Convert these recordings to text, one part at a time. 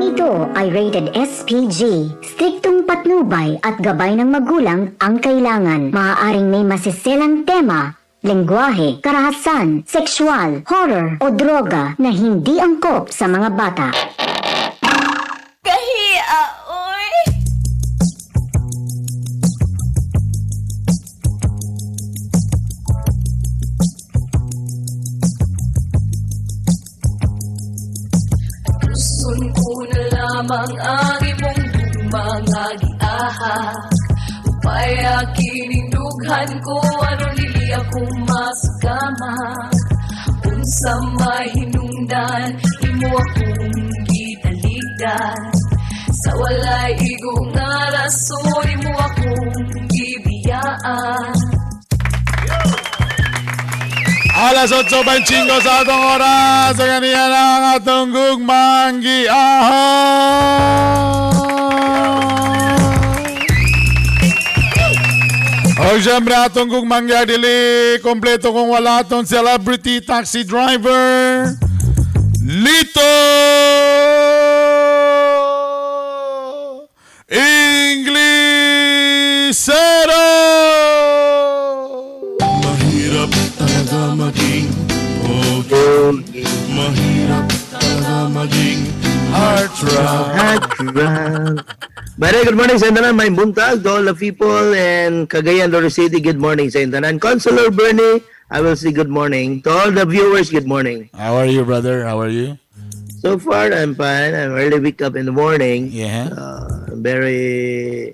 Programang ito ay rated SPG. Striktong patnubay at gabay ng magulang ang kailangan. Maaaring may masiselang tema, lengguwahe, karahasan, sexual, horror o droga na hindi angkop sa mga bata. Kahia, oy. Gusto ko na lamang ang imong mga giahak. Upay kininughan ko aron dili ako masakama. Unsa may hinungdan imo akong gitaligdan. Sa walay igo nga rason imo akong gibiyaan. Alas 8:25 sa atong oras. Sa kaniya na ang atong gugmang giahak. O siyempre atong gugmang giahak dili kompleto kung wala atong celebrity taxi driver, Lito Inglesero! Mahirap talaga maging pogi. Mahirap talaga maging heartthrob. Heartthrob. By the way, good morning sa intanan. May buntag to all the people in Cagayan de Oro City. Good morning sa intanan. Consular Bernie, I will say good morning. To all the viewers, good morning. How are you, brother? How are you? So far, I'm fine. I'm early wake up in the morning. Very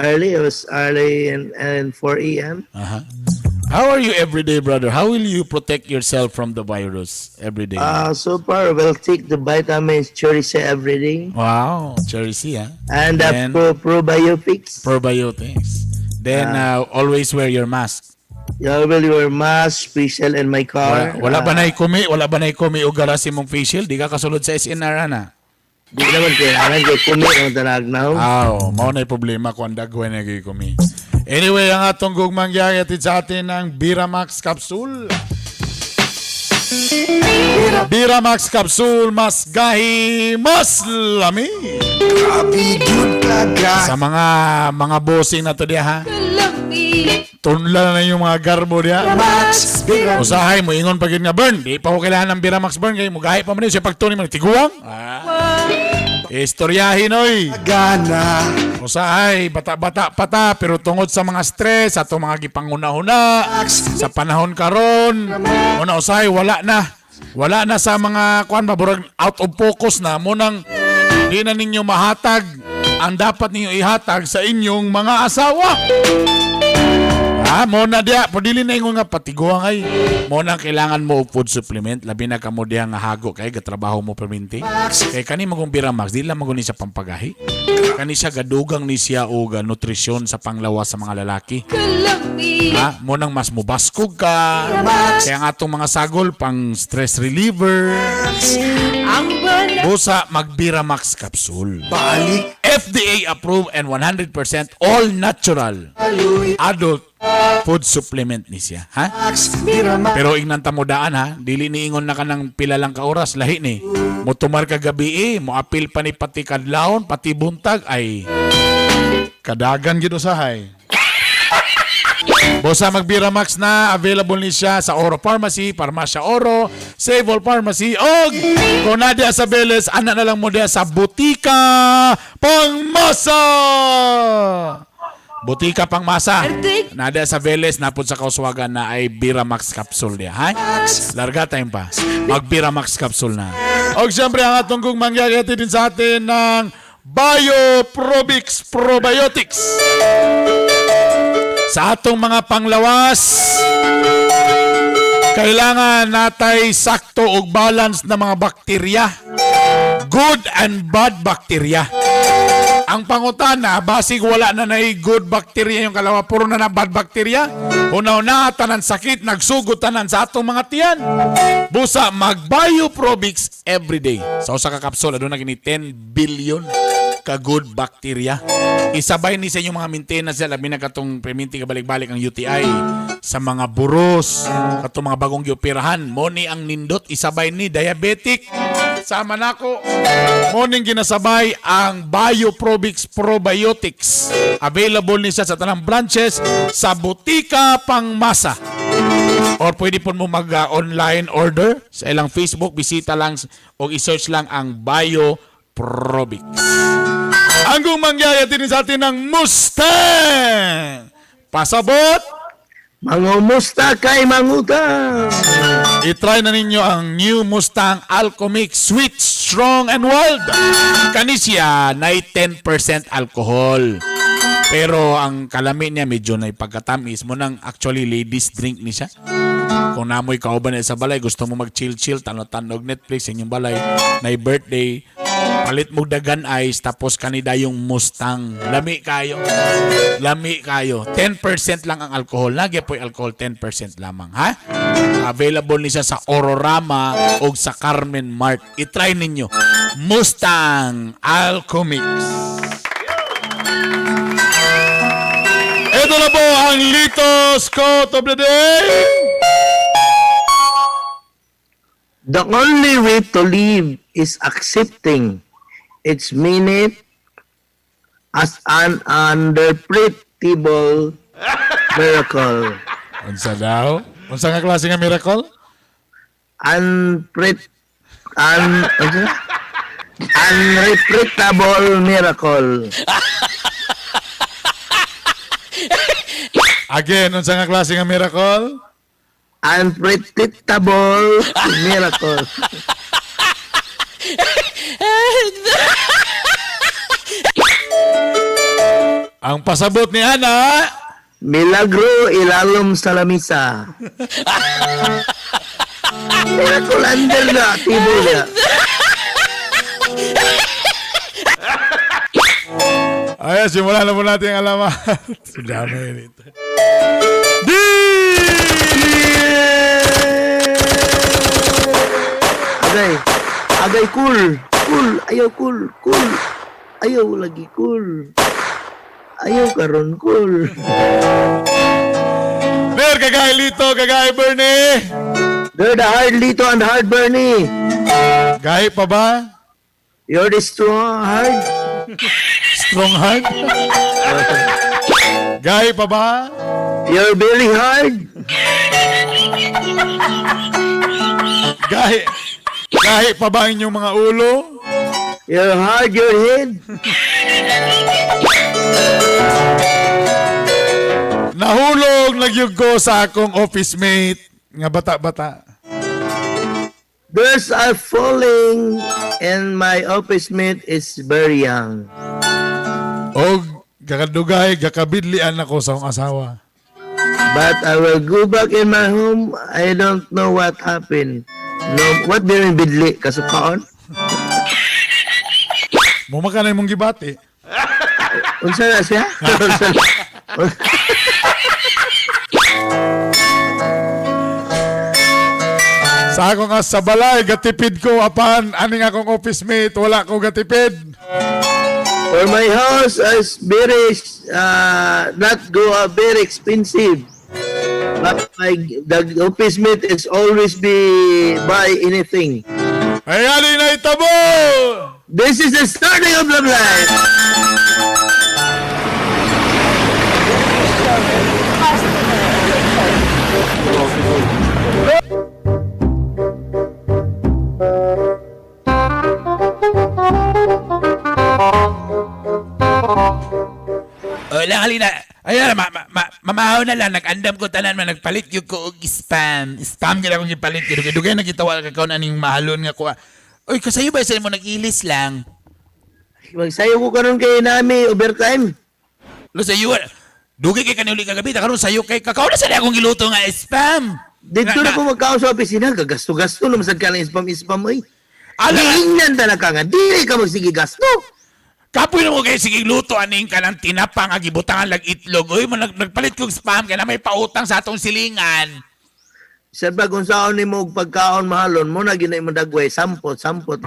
early. It was early and 4 a.m. How are you every day, brother? How will you protect yourself from the virus every day? So far, we'll take the vitamins Cherry C every day. Wow, Cherry C, huh? And the probiotics. Probiotics. Then always wear your mask. You will wear mask, special in my car. Wala, wala ba na ikumi? Wala ba na ikumi og garas imong face shield? Di ka kasulod sa SNR ana. Di naman kailangan kay kumi ang tanag now. Aw, mao na problema kung ang dagway na kumi. Anyway, ang atong gugmang giayatid sa atin ang Biramax Capsule. Biramax Capsule, mas gahi, mas lami. Sa mga bossing na to diha ha. Tunla na yung mga garbo diha. Usahay mo ingon pag yun nga burn. Di pa ko kailangan ng Biramax burn kay mugahi pa man yun siya pagtuni man tiguang. Ah. Istoryahin oy. Gana. Usahay bata-bata pata pero tungod sa mga stress atong mga gipanguna-una sa panahon karon, una usahay wala na. Wala na sa mga kuan ba burag out of focus na mo nang di na ninyo mahatag ang dapat ninyo ihatag sa inyong mga asawa. Ah, mo na diya, pudili na ingon nga patiguang ay. Mo na kailangan mo og food supplement, labi na kamo diha nga hago kay gatrabaho mo perminti. Kay kani magong Biramax, di lang magong ni siya pampagahi. Kani siya gadugang ni siya og nutrisyon sa panglawas sa mga lalaki. Ha, mo nang mas mubaskog ka. Kaya ang atong mga sagol pang stress reliever. Busa magbiramax capsule. Balik. FDA approved and 100% all natural adult food supplement ni siya, ha? Pero ingnan ta mo daan ha, dili ni ingon na ka ng pila lang ka oras lahi ni. Motumar ka gabi eh, moapil pa ni pati kadlawon, pati buntag ay kadagan gid usahay. Bosa Magbira Max na available ni siya sa Oro Pharmacy, Parmasya Oro, Save All Pharmacy og kung nadia sa Beles, ana na lang mo diya sa Butika Pangmasa. Butika Pangmasa. Nadia sa Beles, napod sa Kauswagan na ay Bira Max capsule niya, ha? Larga time pa. Magbira Max capsule na. Og siyempre ang atong kung mangyayari din sa atin ng Bioprobix Probiotics. Sa atong mga panglawas, kailangan natay sakto og balance na mga bakterya. Good and bad bacteria. Ang pangutana, basig wala na nay good bacteria yung kalawa, puro na na bad bacteria. Una-una, tanan sakit, nagsugod tanan sa atong mga tiyan. Busa, mag-bioprobix everyday. Sa usa ka kapsula, doon na kini 10 billion ka good bacteria. Isabay ni sa inyong mga maintenance, labi na katong perminti kabalik-balik ang UTI sa mga buros, katong mga bagong gioperahan, mo ni ang nindot, isabay ni diabetic. Sama nako. Morning ginasabay ang Bioprobix Probiotics. Available ni siya sa tanang branches sa Butika Pangmasa. Or pwede po mo mag-online order sa ilang Facebook. Bisita lang o i-search lang ang Bioprobix. Ang gumangyaya din sa atin ng Mustang! Pasabot! Mangumusta kay mangutang. I-try na ninyo ang new Mustang Alchemix Sweet, Strong, and Wild. Kani siya na 10% alcohol. Pero ang kalami niya medyo na pagkatamis mo nang actually ladies drink ni siya. Kung namoy kauban na sa balay, gusto mo mag-chill-chill, tanaw-tanaw Netflix sa inyong balay, na birthday, palit mo dagan ice, tapos kanida yung Mustang. Lami kayo. Lami kayo. 10% lang ang alcohol. Nagya po'y alcohol, 10% lamang, ha? Available ni siya sa Ororama o sa Carmen Mart. I-try ninyo. Mustang Alchemix. Ito na po ang Litos Quote of the Day. The only way to live is accepting its minute as an unpredictable miracle. Unsa daw? Unsa nga klase nga miracle? Unpre un, ano? Unrepeatable miracle. Again, unsa nga klase nga miracle? Unpredictable miracle. Ang pasabot ni Ana, Milagro ilalom sa lamisa. Miracle under na, tibo niya. Ayan, simulan na po natin ang alamat. Dami nito. D! Agay. Agay cool. Cool. Ayaw cool. Cool. Ayaw lagi cool. Ayaw karon cool. Ner, kagay Lito, kagay Bernie. They're the hard Lito and hard Bernie. Gahi pa ba? You're the strong hard. Strong heart? Gahi pa ba? You're very hard. Gahi. Gahi pa ba ang inyong mga ulo? You're hard your head. Nahulog nagyug ko sa akong office mate nga bata-bata. There's a falling and my office mate is very young. Og kakadugay, kakabidlian ako sa akong asawa. But I will go back in my home. I don't know what happened. No, what do you mean bidli? Kasukaon? Mumaka na imong gibati. Unsa na siya? Unsa na? Sa akong sa balay, gatipid ko apan aning akong office mate, wala ko gatipid. For my house is very not go very expensive. But my the office mate is always be buy anything. Ay, ali na itabo! This is the starting of love life. O lang, halina. Ay, ma, ma, ma, mamahaw na lang. Nag-andam ko tanan man. Nagpalit yung ko og spam. Spam gila akong gipalit. Dugay, dugay nagitawa ka kaon aning mahalon nga kuha. Uy, kasayo ba sa mo nag-ilis lang? Magsayo ko karon kay nami overtime. Lo sayo, dugay kay kanuli kagabi. Karon sayo kay kakaon na sa akong giluto nga spam. Dito na ko magkaon sa opisina, gagasto-gasto na masad ka lang spam-spam oy. Ala, Giingnan talaga nga, dili ka magsige gasto. Kapoy na mo kayo sige luto aning kanang tinapa nga gibutangan lag itlog. Uy, mo nagpalit kog spam kay na may pautang sa atong silingan. Sad ba kung saon nimo og pagkaon mahalon mo na ginay mo dagway sampot sampot.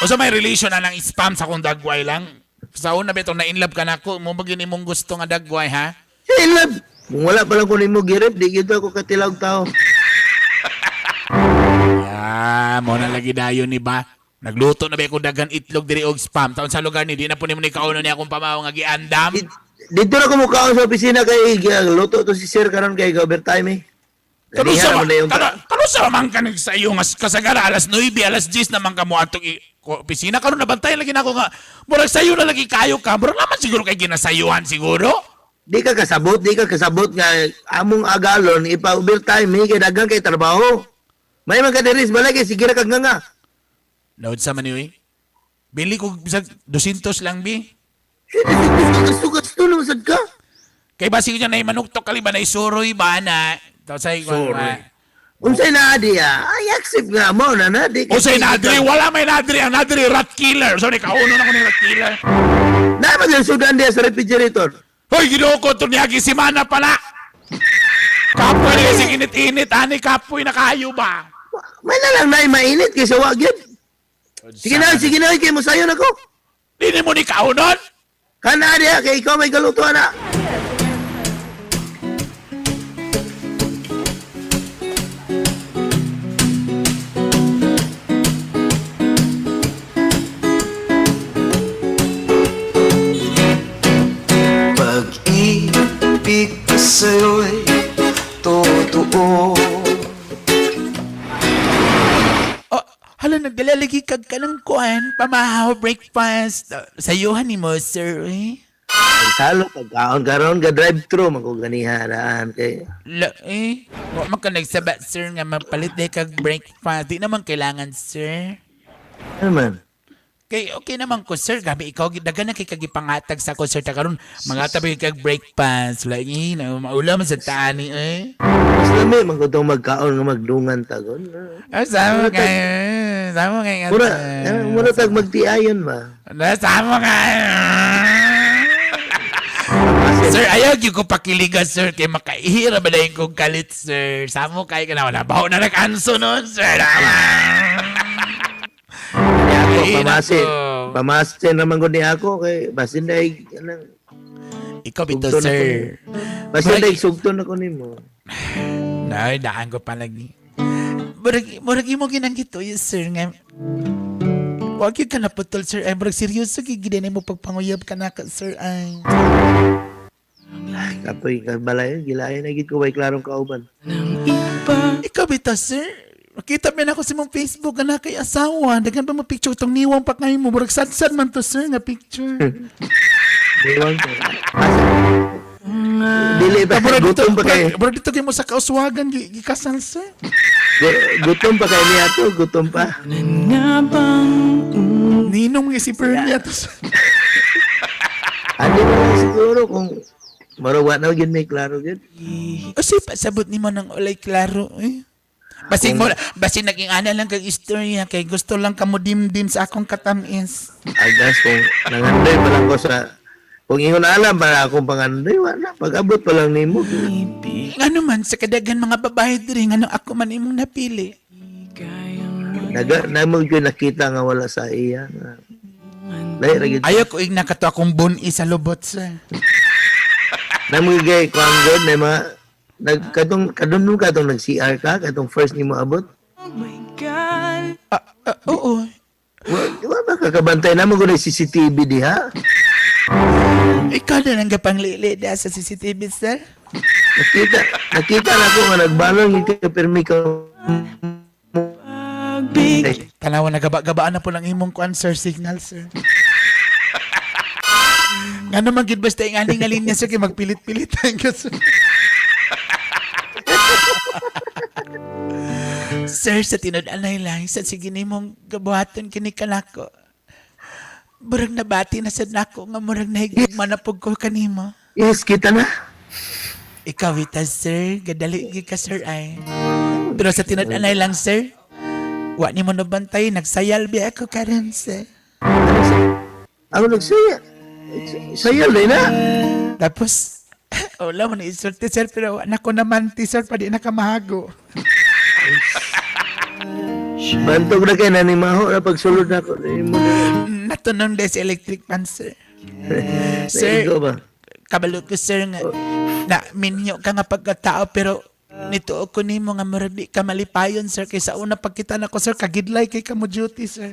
O sa may relation na ng spam sa akong dagway lang. Sa una betong na inlove ka nako, mo ba gini mong gusto nga dagway ha? Hey, love. Kung wala pa lang ko nimo girip, di gyud ako katilaw tao. Yan. Ah, mo na lagi dayon ni ba? Nagluto na ba ko daghan itlog diri og spam. Taon sa lugar ni di na po nimo ni kauno ni akong pamaw nga giandam. Dito na kumukaon sa opisina kay luto to si sir karon kay overtime eh. Kano Ganihan sa naman na yung kano sa man kanig sa iyo nga kasagara alas 9, alas 10 naman ka mo atong opisina karon nabantayan lagi nako nga murag sayo na lagi kayo ka. Murag naman siguro kay ginasayuhan siguro. Di ka kasabot nga among agalon ipa overtime eh kay daghang kay trabaho. May man ka diri sa balay kay sige ra kag nga. Naud sa man ni Bili ko bisag 200 lang bi. Gusto gusto naman sad ka. Kay basi ko na manuktok kali ba na isuroy ba na. Tapos ay Suroy. Unsay na adi ah? Ay accept nga mo na na di. Usay nadri, wala may nadri. Ang nadri, rat killer. Sorry, kauno na ko ni rat killer. Na man yung sudan diya sa refrigerator. Hoy, ginoo ko, tunyagi si Mana pala. Kapoy na kasi init-init, ani kapoy na kayo ba? May na lang na mainit kaysa wa gyud. Sige na kay mosayon ako. Dini mo ni kaunon? Kana diya kay ikaw may galuto ana. Pag-ibig ko sa'yo'y totoo. Oh, hala, nagdala lagi kag kanang kuan, pamahaw, breakfast. Sayuhan ni mo, sir, eh. Salo pagkaon karon ga drive thru man ko ganiha daan kay La, eh. Wa man ka nagsaba, sir, nga mapalit day kag breakfast. Di naman kailangan, sir. ano man. Kay okay naman ko sir, gabi ikaw daghan na kay kagipangatag sa ko sir ta karon mga tabi kag breakfast lagi na maula man sa taani eh. Mas lami man ko tong magkaon nga magdungan tagon. Ay, sama kay sama kay Mura mura tag magtiayon ba. Na sama kay. Sir, ayaw gyud ko pakiligan sir kay makaihira ba dayon kong kalit sir. Samo kay ka na wala baho na nag-anso nun sir. Tama. Ni ako Ay, pamasin. nako. Pamasin naman ko ni ako kay basin dai kanang Ikaw bito Sugton ako sir. Basin dai sugton ako nimo. Nay, daan ko palagi. Murag, murag imo ginangkito yun, sir, nga. Wag yun ka naputol, sir. Ay, murag seryoso, gigidan mo pagpanguyab ka na ka, sir. Ay. Ay, kapoy balay gilayon na gid ko way klarong kauban. Ikaw bitaw, sir. Makita man ako sa mong Facebook nga na kay asawa. Daghan pa mo picture tong niwang pa kayo mo. Murag sad-sad man to, sir, nga picture. Diwang ko. Asa? Dili ba Murag dito, gutom pa kay murag dito kayo mo sa kauswagan, gikasal, sir. Gutom pa kay niya to, gutom pa. Ninong nga si Bernie ato, sir. Ani mo lang siguro kung marawa na gyud may klaro gyud. O siya, pasabot ni mo ng ulay klaro, eh. Basing mo, basing naging ana lang kag istorya kay gusto lang kamo dimdim sa akong katamis. Agas kung nangandoy pa lang ko sa kung ingon alam para akong pangandoy wala pag-abot pa lang nimo. Ngano man sa kadaghan mga babae diri ngano ako man imong napili. Naga namo gyud nakita nga wala sa iya. Lahi ra gyud. Ayaw ko igna kato akong buni sa lubot sir. Namo gyud kuan gyud na mga nag katong kadunong katong nag CR ka katong first nimo abot. Ah, ah, oo. Wa ba kakabantay namo gud CCTV diha. Ikaw na lang gapanglili da sa CCTV sir. Nakita nakita na ko nga nagbalon gyud ka pirmi ka. Tanawa nagaba-gabaan na po lang imong kuan sir signal sir. Ngano man gid basta yung aning nga linya sir kay magpilit-pilit ka sir. Sir, sa tinud-anay lang, sa sige nimong gabuhaton kini kanako. Murag nabati na sad nako nga murag nahigugma na pug ko kanimo. Yes, kita na. Ikaw ita, sir. Gadali gyud ka, sir, ay. Pero sa tinud-anay lang, sir. Wa ni mo nabantay, nagsayal biya ako karon, sir. Ako nagsaya. Saya din na. Tapos, wala mo na isulti, sir, pero wa na ko naman, ti, sir, pa di na kamahago. Bantog na kay nanimaho na pagsulod na ako. Mo na. Natunong des electric pan, sir. Sir, Naigo ba? kabalo ko, sir, nga, na minyo ka nga pagkatao, pero Nituo ko nimo nga murag di ka malipayon, sir, kay sa una pagkita nako, sir, kagidlay kay ka mo duty, sir.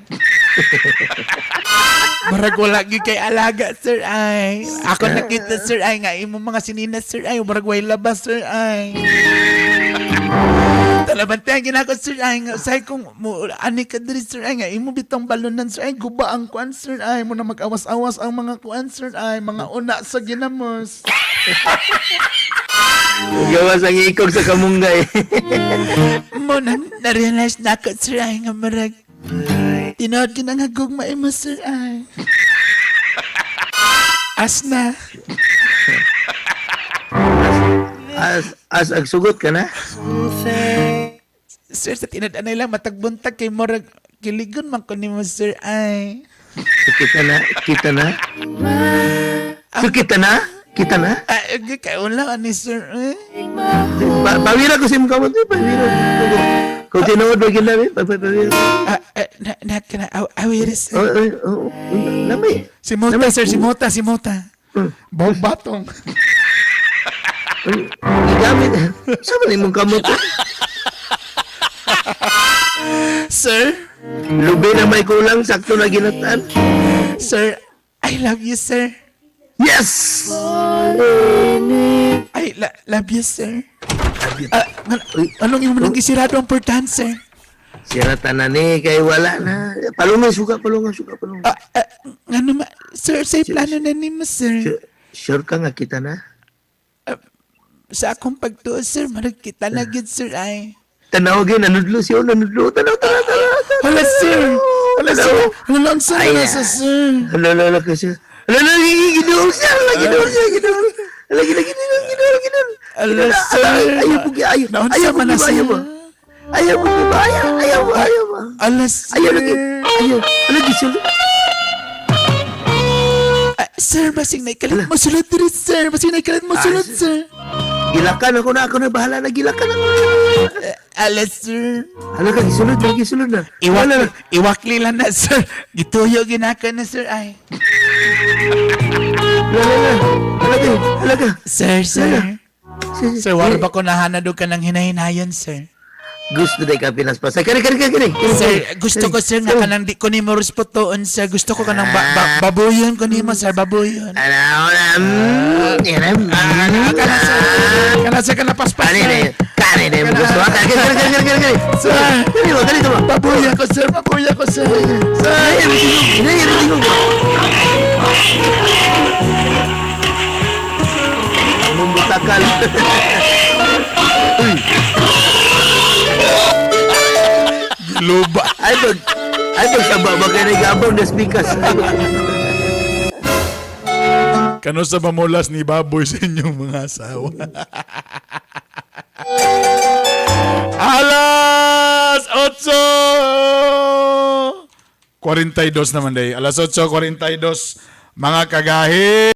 Murag wala gyud kay alaga, sir, ay. Ako nakita, sir, ay, nga imong mga sininas, sir, ay, murag way labas, sir, ay. Talabantayan ginako, sir, ay, nga usahay kung mo ani ka diri, sir, ay, nga imo bitong balunan, sir, ay, guba ang kuan, sir, ay, mo na mag-awas-awas ang mga kuan, sir, ay, mga una sa ginamos. Gawas ang ikog sa kamunggay. Mo na na-realize na ako, sir, ay, nga murag tinuod gyud ang hagugma imo, sir, ay. As na. As as agsugot ka na. Sir, sa tinad-anay lang matagbuntag kay murag kiligon man ko nimo, sir, ay. So, kita na, kita na. So, kita na, kita na. Ay, kay ulaw ani, sir, eh. Pawira ko sa imong kamot, eh, pawira. Kung tinuod ba ginabi, pawira. Ah, ah, na na kana aw awiri, sir. Oh, lamay. Si Mota, sir, si Mota, si Mota. Bog batong. Gigamit. Sa man imong kamot, eh? Sir, Lubi na may kulang, sakto na ginataan. Sir, I love you, sir. Yes! I love you, sir. Ah, anong imo nang gisirado ang portahan, sir? Sira tanan ni kay wala na. Palungan suka, palungan suka, palungan. Ah, ah, ngano ma, sir, say plano na nimo, sir. Sure ka nga kita na? Sa akong pagtuo, sir, marag kita na gyud, sir, ay. Tanaw gyud, nanudlo siya, nanudlo. Tanaw, tanaw, tanaw, tanaw. Hala, sir. Hala, sir. Hala, ang sir, Ay, hala, ah. sa sir. Hala, hala, hala, kasi. Hala, hala, ginuog siya, hala, ginuog siya, ginuog. Hala, ginuog, ginuog, ginuog, ginuog. Hala, sir. Ayaw po, ayaw. Naunsa Ayaw po, man na, ayaw sir? po. Ayaw po, ayaw, ayaw, ayaw. Hala, sir. Ayaw, lagi, ayaw. Hala, gisul. Ah, sir, basing na ikalit mo sulod diri, sir. Basing na ikalit mo Ah, sulod, sir. sir. Gilakan ako na, bahala na, gilakan ako. Ah, hala, sir. Hala ka, gisulod na, gisulod na. Wala na. Iwakli lang na, sir. Gituyo ginaka na, sir, ay. Wala na. Hala ka, hala ka. Sir, sir. Sir, Sir, wala ba ko nahana do ka ng hinahinayon, sir? Gusto na ka pinaspasay. Kani, kani, kani, kani. Sir, gusto ko, sir, nga kanang di ko nimo respetuon, sir. Gusto ko kanang babuyon ko nimo, sir, babuyon. Ano, ano, yan, Ah, kana, sir. Kana, sir, kana paspas, Kani na sir. kani na yung gusto. Kani, kani, kani, kani, kani. Sir, Kani mo, kani mo. babuyan ko, sir, babuyan ko, sir. Sir, Ay, ay, ay, ay, Mumbutakal. Uy, luba. ay pag sa baba kayo nag-abang das bikas. Kano sa pamulas ni Baboy sa inyong mga asawa? Alas 8:42 naman day. Alas 8:42, mga kagahi.